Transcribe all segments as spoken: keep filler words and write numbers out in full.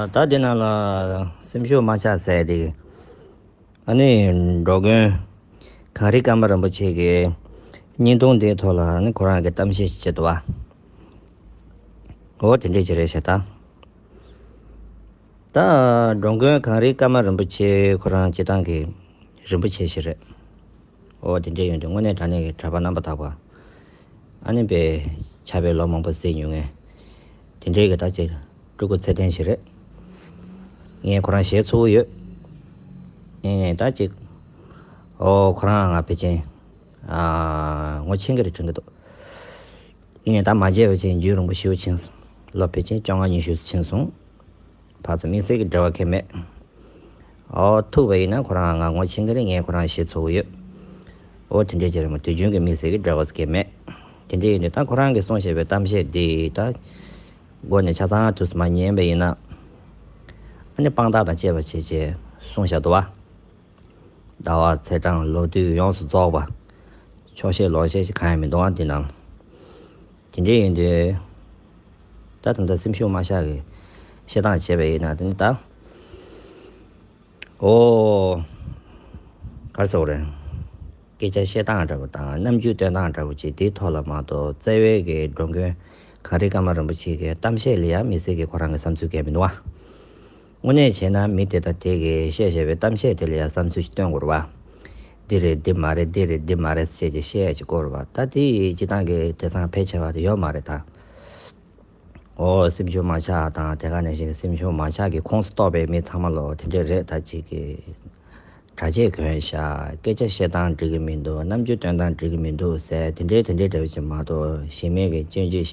ད་འདི་ནང་ལ་སེམས་ཤུགས་མ་ཆག་ཟེར་དེ། ཨ་ནི་འགྲོ་མགོན་གངས་རི་ཀརྨ་རིན་པོ་ཆེ་གི་བརྙན་ཐུང་དེའི་ཐོག་ལ་ཨ་ནི་ཁོ་རང་གི་གཏམ་བཤད་ཞིག་བྱེད་འདུག་བ། འོ་དེ་འདྲས་ཅིག་རེད་ཤག་ད། ད་འགྲོ་མགོན་གངས་རི་ཀརྨ་རིན་པོ་ཆེ་ཁོ་རང་སྤྱིར་བཏང་གི་རིན་པོ་ཆེ་ཞིག་རེད། འོ་དེ་འདྲས་ཡོང་དུས་དངོས་གནས་དྲང་གནས་ཀྱི་གྲྭ་པ་རྣམ་པར་དག་པ། ཨ་ནི་པའི་ཕྱག་དཔེ་ལོ་མང་པོ་གཟིགས་མྱོང་མཁན། དེ་འདྲས་ཀྱི་ད་ཅིག་སྤྲུལ་སྐུ་ཚད་ལྡན་ཞིག་རེད། ངས་ཁོ་རང་ཞེ་ཚོར་གྱི་ཡོད། ངས་ད་ཅིག་འོ་ཁོ་རང་ང་ཕལ་ཆེར་ཨ་ངོ་ཤེས་ཀྱི་རེད་དྲན་གྱི་འདུག་ཡིན་ནའི་ད་མ་མཇལ་བ་ཅིག་རྒྱུན་རིང་པོ་ཞེ་པོ་ཕྱིན་སོང་། ལོ་ཕལ་ཆེར་བཅོ་ལྔ་ཉི་ཤུ་ཕྱིན་སོང་། ཕར་ཚུར་དམིགས་བསལ་གྱི་འབྲེལ་བ་གང་ཡང་མེད། ཨོ་ཐུག་པ་ཡིན་ན་ཁོ་རང་ང་ངོ་ཤེས་ཀྱི་རེད། ངས་ཁོ་རང་ཞེ་ཚོར་གྱི་ཡོད། ཨོ་དེ་འདྲས་ཅིག་རེད་མོད། དུས་རྒྱུན་གྱི་དམིགས་བསལ་གྱི་འབྲེལ་བ་ཟེར་མཁན་མེད། དེ་འདྲས་ཡིན་དུས་ད་ཁོ་རང་གིས་གསུངས་བཞག་པའི་གཏམ་བཤད་འདི་ད་མགོ་ནས་ཆ་ཚང་དུས་སུ་མ་ཉན་པ་ཡིན་ན། ཨ་ནི་དཔང་རྟགས་དང་བཅས་པ་བྱས་བྱས་གསུངས་བཞག་འདུག་བ། ཟླ་བ་ཚེས་གྲངས་ལོ་དུས་ཡོངས་སུ་རྫོགས་པ། ཆོག་ཤེས་ལོག་ཤེས་ཞིག་གང་ཡང་མི་འདུག་ཨ་འདི་ནང་། དེ་འདྲས་ཡིན་དུས། ད་ད་ལྟ་སེམས་ཤུགས་མ་ཆག་གི་བཤད་སྟངས་བྱས་པ་ཡིན་ན་དེ་ནི་ད། ཨོ། ག་རེ་ཟེར་དགོས་རེད། སྐད་ཆ་བཤད་སྟངས་འདྲ་པོ་དང་རྣམ་འགྱུར་སྟོན་སྟངས་འདྲ་པོ་ཅིག་དེའི་ཐོག་ལ་མ་གཏོགས་རྩ་བའི་གི་འགྲོ་མགོན་གངས་རི་ཀརྨ་རིན་པོ་ཆེ་གི་གཏམ་བཤད་ལ་ཡང་དམིགས་བསལ་གྱི་ཁོ་རང་གི་བསམ་ཚུལ་གང་ཡང་མི་འདུག་བ། དངོས་གནས་བྱས་ན་མི་དེ་དང་དེ་གིས་བཤད་བཞག་པའི་གཏམ་བཤད་དེ་ལ་ཡང་བསམ་ཚུལ་ཞིག་སྟོན་དགོས་རེད་བ། འདི་རེད་འདི་མ་རེད་འདི་རེད་འདི་མ་རེད་ཟེར་བྱས་ཀྱི་བཤད་ཡ་ཅིག་དགོས་རེད་བ། ད་དེ་ཡི་སྤྱིར་བཏང་གི་དེང་སང་ཕལ་ཆེ་བ་དེ་ཡོད་མ་རེད་ད། ཨོ་སེམས་ཤུགས་མ་ཆག་དང་དེ་ག་ནང་བཞིན་གྱི་སེམས་ཤུགས་མ་ཆག་གི་ཁོངས་སུ་གཏོགས་པའི་མི་ཚང་མ་ལོ་དེ་འདྲས་རེད། ད་ཅིག་གི་གྲྭ་ཆས་གོན་ཤག་སྐད་ཆ་བཤད་སྟངས་འགྲིག་གི་མི་འདུག་རྣམ་འགྱུར་སྟོན་སྟངས་འགྲིག་གི་མི་འདུག་ཟེར་དེ་འདྲས་དེ་འདྲས་འདྲ་བོ་ཞིག་མ་གཏོགས་གཞན་མི་གི་སྐྱོན་བརྗོད་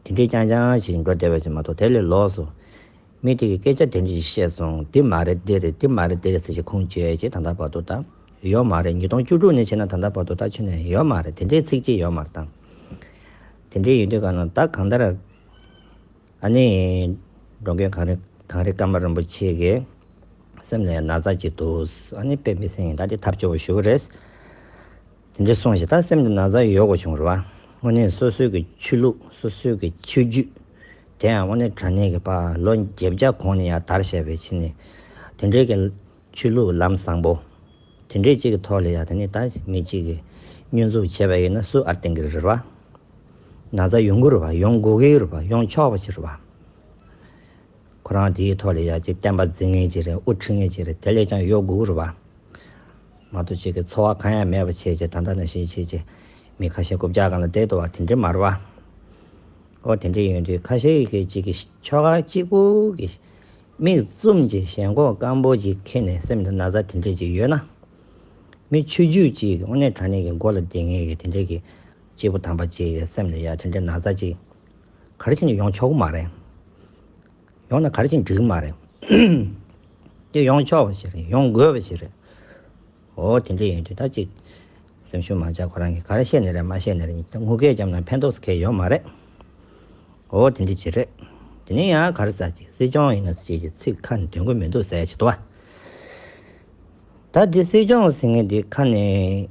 དེ་འདྲས་རྐྱང་རྐྱང་ཞིག་འགྲོ་བསྡད་པ་ཞིག་མ་གཏོགས་དེ་ལས་ལོགས་སུ། མི་དེ་གིས་སྐད་ཆ་དེ་འདྲ་ཞིག་བཤད་སོང་། འདི་མ་རེད་འདི་རེད་འདི་མ་རེད་འདི་རེད་ཟེར་ཞིག་ཁུངས་བཅོལ་ཡས་ཅིག་ད་ལྟ་བར་དུ་ད་ཡོད་མ་རེད། ཉིས་སྟོང་བཅུ་དྲུག་ནས་བྱས་ན་ད་ལྟ་བར་དུ་ད་ཁྱོན་ནས་ཡོད་མ་རེད། དེ་འདྲའི་ཚིག་གཅིག་ཡོད་མ་རེད་ད། དེ་འདྲའི་ཡིན་དུས་ག་ན་ད་གང་ལྟར་ཨ་ནི་འགྲོ་མགོན་གངས་རི་གངས་རི་ཀརྨ་རིན་པོ་ཆེ་གི་སེམས་ལ་ན་ཚ་ཅིག་འདུག་ཨ་ནི་དཔེ་མི་སྲིད་ད་དེ་ཐབས་སྐྱོ་བོ་ཞུ་གི་རེད། དེ་འདྲ་སོང་ཞིག་ད་སེམས་ཀྱི་ན་ཚ་ཡོད་དགོས་བྱུང་རེད་བ། དངོས་གནས་སོ་སོའི་གི་ཆོས་ལུགས་སོ་སོའི་གི་ཆོས་བརྒྱུད། དེ་ཡང་དངོས་གནས་དྲང་གནས་ཀྱི་ཕར་ལོ་བརྒྱད་བརྒྱ་གོང་ནས་ཡར་དར་བཞག་པའི་ཕྱི་ནས། དེ་འདྲའི་གི་ཆོས་ལུགས་ལམ་བཟང་པོ། དེ་འདྲའི་གཅིག་གི་ཐོག་ལ་ཡ་དེ་ནས་ད་མི་གཅིག་གི་བསྙོན་འཛུགས་བྱས་པ་ཡིན་ན་སུ་ཨར་བསྟན་གི་རེད་བ། ན་ཚ་ཡོང་གི་རེད་བ། ཡོང་དགོས་ཀྱི་རེད་བ། ཡོང་ཆོག་པ་ཞིག་རེད་བ། ཁོ་རང་དེའི་ཐོག་ལ་ཡ་གཅིག་བསྟན་པ་འཛིན་མཁན་ཅིག་རེད། དབུ་ཁྲིད་མཁན་ཅིག་རེད། དེ་ལས་ཀྱང་ཡོད་དགོས་རེད་བ། མ་གཏོགས་གཅིག་གི་འཚོ་བ་གང་ཡང་མེད་པ་བྱས་ཀྱི་ད་ལྟ་ནང་བཞིན་བྱས་ཀྱི་མི་ཁ་ཤས་རྐུབ་བཀྱག་སྒང་ལ་བསྡད་འདུག་བ། དེ་འདྲ་མ་རེད་བ། ཨོ་དེ་འདྲ་ཡིན་དུས་ཁ་ཤས་ཀྱིས་གཅིག་གི་ཆོལ་ཁ་གཅིག་པུ་གི་མིག་བཙུམ་གྱི་ཞེན་ཁོག་སྐམ་པོ་ཅིག་འཁྱེར་ནས་སེམས་ལ་ན་ཚ་དེ་འདྲ་ཅིག་ཡོད་ན། མི་ཆོས་བརྒྱུད་ཅིག་གི་དངོས་གནས་དྲང་གནས་ཀྱི་མགོ་ལ་བསྡད་མཁན་གྱི་དེ་འདྲ་གི་སྐྱེས་བུ་དམ་པ་ཅིག་གི་སེམས་ལ་ཡ་དེ་འདྲའི་ན་ཚ་ཅིག་ག་རེ་བྱས་ནས་ཡོང་ཆོག་གི་མ་རེད། ཡོང་ན་ག་རེ་བྱས་ནས་འགྲིག་གི་མ་རེད། དེ་ཡོང་ཆོག་པ་ཞིག་རེད། ཡོང་དགོས་པ་ཞིག་རེད། འོ་དེ་འདྲ་ཡིན་དུས་ད་ཅིག་སེམས་ཤུགས་མ་ཆག་ཁོ་རང་གིས་ག་རེ་བཤད་ནི་རེད་མ་བཤད་ནི་རེད། ད་ངུ་སྐད་བརྒྱབ་ན་ཕན་ཐོགས་སུ་གང་ཡང་ཡོད་མ་རེད། འོ་དེ་འདྲ་ཅིག་རེད། དེ་ནས་ཡང་ག་རེ་ཟེར་ཅིག་སྲིད་སྐྱོང་ཡིན་ན་ཟེར་ཅིག་ཚིག་ཁ་ནས་འདོན་གི་མི་འདུག་ཟེར་ཡ་ཅིག་འདུག་བ། ད་འདི་སྲིད་སྐྱོང་ཟེར་མཁན་འདི་ཁ་ནས་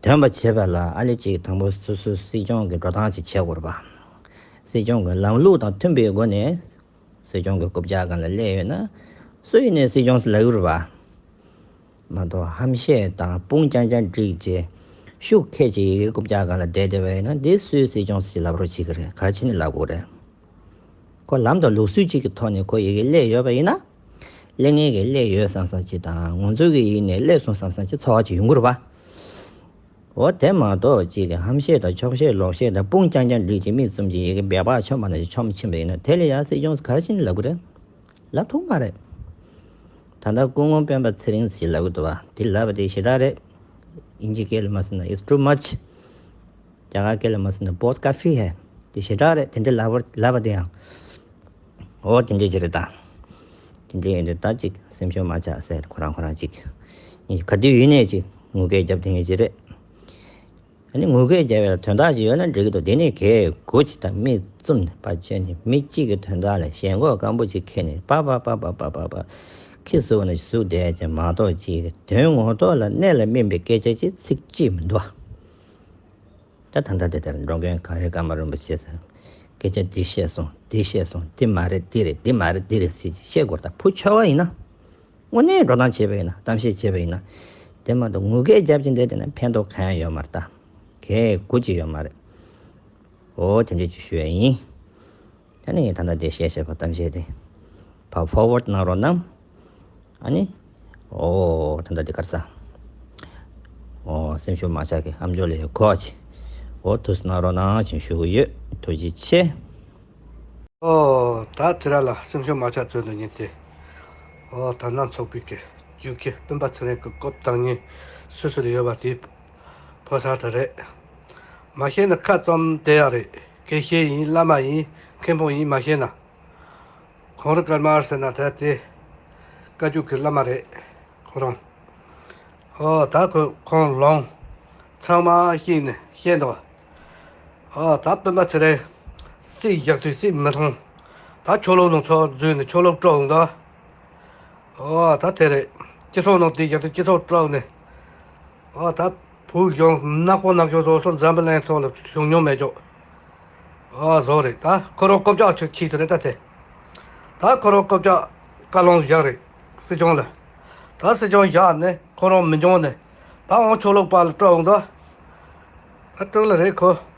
འདོན་པ་བྱེད་པ་ལ་ཨ་ལེ་ཅིག་དང་པོ་སོ་སོའི་སྲིད་སྐྱོང་གི་འགྲོ་སྟངས་ཅིག་བྱེད་དགོས་རེད་པ། སྲིད་སྐྱོང་གི་ལམ་ལུགས་དང་མཐུན་པའི་སྒོ་ནས་སྲིད་སྐྱོང་གི་རྐུབ་བཀྱག་སྒང་ལ་སླེབས་ཡོད་ན་སུ་ཡིན་ནའི་སྲིད་སྐྱོང་ཟེར་ལབ་ཀྱི་རེད་པ། མ་གཏོགས་ཧམ་བཤད་དང་དཔུང་རྐྱང་རྐྱང་བསྒྲིགས་བྱས་ཤུགས་ཁྱེར་བྱས་ཡི་གེ་རྐུབ་བཀྱག་སྒང་ལ་བསྡད་བསྡད་པ་ཡིན་ན་འདི་སུའི་སྲིད་སྐྱོང་ཟེར་ལབ་རོགས་བྱེད་ཀྱི་རེད། ག་རེ་བྱས་ནས་ལབ་དགོས་རེད། ཁོ་ལམ་དང་ལུགས་སྲོལ་གཅིག་གི་ཐོག་ནས་ཁོ་ཡི་གེ་སླེབས་ཡོད་པ་ཡིན་ན། སླེབས་མཁན་གྱི་སླེབས་ཡོད་བསམ་བསམ་ཅིག་དང་ང་ཚོ་གི་ཡིན་ནས་སླེབས་སོང་བསམ་བསམ་ཅིག་ཚོར་བ་ཅིག་ཡོང་གི་རེད་པ། འོ་དེ་མ་གཏོགས་གཅིག་གི་ཧམ་བཤད་དང་འཁྱོག་བཤད་ལོག་བཤད་དང་དཔུང་རྐྱང་རྐྱང་བསྒྲིགས་ཀྱི་མིག་བཙུམ་གྱི་ཡི་གེ་སྦལ་པ་མཆོད་པ་ནང་བཞིན་མཆོད་མ་ཕྱིན་པ་ཡིན་ན་དེ་ལ་ཡང་སྲིད་སྐྱོང་ག་རེ་བྱས་ནས་ལབ་དགོས་རེད། ལབ་ཐུབ་མ་རེད། ད་ལྟ་སྐུ་ངོ་སྤེན་པ་ཚེ་རིང་ཟེར་ལབ་ཀྱི་འདུག་བ། དེ་ལབ་པ་དེ་ཞེ་དྲག་རེད། དབྱིན་ཇི་སྐད་ལ་མ་ཟེར་ན་it's too much། རྒྱ་གར་སྐད་ལ་མ་ཟེར་ན་बहुत काफी है། དེ་ཞེ་དྲག་རེད། དེ་འདྲ་ལབ་པ་ལབ་པ་དེ་ཡང་། འོ་དེ་འདྲ་ཅིག་རེད་ད། དེ་འདྲ་ཡིན་དུས་ད་ཅིག་སེམས་ཤུགས་མ་ཆག་ཟེར་ཁོ་རང་ཁོ་རང་ཅིག་ག་དུས་ཡིན་ནས་ཅིག་ངུ་སྐད་རྒྱབ་དེ་ངེས་ཅིག་རེད། ཨ་ནི་ངུ་སྐད་རྒྱབ་ཡ་ལ་དོན་དག་ཅིག་ཡོད་ན་འགྲིག་གི་འདུག་དེ་ནས་གས་མགོ་ཅིག་དང་མིག་བཙུམ་ནས་ཕར་བྱས་ནས་མི་གཅིག་གི་དོན་དག་ལ་ཞེན་ཁོག་སྐམ་པོ་ཅིག་ཁྱེར་ནས་པ་པ་པ་ཁྱི་ཟུག་ནས་ཟུག་བསྡད་ཀྱི་མ་གཏོགས་ཅིག་དོན་ངོ་ཐོག་ལ་གནད་ལ་སྨིན་པའི་སྐད་ཆ་ཅིག་ཚིག་གཅིག་མི་འདུག་ད་ད་ལྟ་དེ་ལྟར་འགྲོ་མགོན་གངས་རི་ཀརྨ་རིན་པོ་ཆེ་ཟེར། སྐད་ཆ་འདི་བཤད་སོང་། འདི་བཤད་སོང་། འདི་མ་རེད། འདི་རེད། འདི་མ་རེད། འདི་རེད་ཟེར་བཤད་དགོས་རེད། ད་བུ་ཆོལ་བ་ཡིན་ན། དངོས་གནས་འགྲོ་སྟངས་བྱས་པ་ཡིན་ན། གཏམ་བཤད་བྱས་པ་ཡིན་ན། དེ་མ་གཏོགས་ངུ་སྐད་རྒྱབ་ཀྱིན་བསྡད་དེ་ན་ཕན་ཐོགས་གང་ཡང་ཡོད་མ་རེད། ད་གལ་དགུ་ཅིག་ཡོད་མ་རེད། འོ་དེ་འདྲས་ཅིག་ཞུ་ཡ་ཡིན། ད་ནི་ད་ལྟ་དེ་བཤད་བཤད་པ་གཏམ་བཤད་དེ་ཕར་ཕོར་ཝར་ཌི་གནང་རོགས་གནང་། ཨ་ནི། ཨོ་ད་ལྟ་དེ་གར་ས། ཨོ་སེམས་ཤུགས་མ་ཆག་གི། ཨ་མཆོག་ལ་ཡང་གོ་ཅི། ཨོ་ཐུགས་གནང་རོགས་གནང་ཅིག་ཞུ་གི་ཡོད། ཐུགས་རྗེ་ཆེ། ཨོ་ད་དེ་ར་ལ་སེམས་ཤུགས་མ་ཆག་བརྩོན་དུ་ཉིན་ཏེ། ཨོ་ད་ནང་ཚོགས་པའི་གི་རྒྱུག་ཁྱི་སྤུན་པ་ཚེ་རིང་གི་སྐོབ་བཏང་ཉིན་སུ་སུ་ལ་ཡོད་པ་དེ་ཕོ་གསར་དེ་རེད། མ་ཤེས་ན་ཁ་བཙུམ་བསྡད་ཡག་རེད། དགེ་བཤེས་ཡིན། བླ་མ་ཡིན། མཁན་པོ་ཡིན། མ་ཤེས་ན། གངས་རི་དཀར་དམར་ཟེར་ན་ད་དེ་བཀའ་བརྒྱུད་ཀྱི་བླ་མ་རེད། ཁོ་རང་། ཨོ་ད་ཁོ་ཁོང་ལོང་ཚང་མ་ཤེས་ནས་ཤེས་འདུག་ཨོ་ད་སྤུན་པ་ཚེ་རིང་སྲིད་བཞག་དུས་སྲིད་མི་མཐོང་། ད་ཆོས་ལུགས་ནང་ཚོགས་འཛུལ་ནས་ཆོས་ལུགས་སྤྲོ་འོང་ད། ཨོ་ད་དེ་རེད། སྤྱི་ཚོགས་ནང་དེ་བཞག་དུས་སྤྱི་ཚོགས་སྤྲོ་འོང་ནས། ཨོ་ད་བུ་གཞོན་ནག་པོ་ནག་གཞོན་བཟོ་སོང་འཛམ་བུ་གླིང་ཐོག་ལ་བྱུང་མྱོང་མེད་ཀྱོག་ཨོ་བཟོ་རེད། ད་ཁོ་རང་རྐུབ་བཀྱག་ཆེ་ཆེ་དེ་རེད་ད་དེ། ད་ཁོ་རང་རྐུབ་བཀྱག་བཀའ་ལོང་བཞག་རེད། སྲིད་སྐྱོང་ལ། ད་སྲིད་སྐྱོང་བཞག་ནས་ཁོ་རང་མི་འགྱོང་ནས། ད་འོང་ཆོས་ལུགས་པ་ལ་སྤྲོ་འོང་ད། ད་སྤྲོ་ལ་རེད་ཁོ།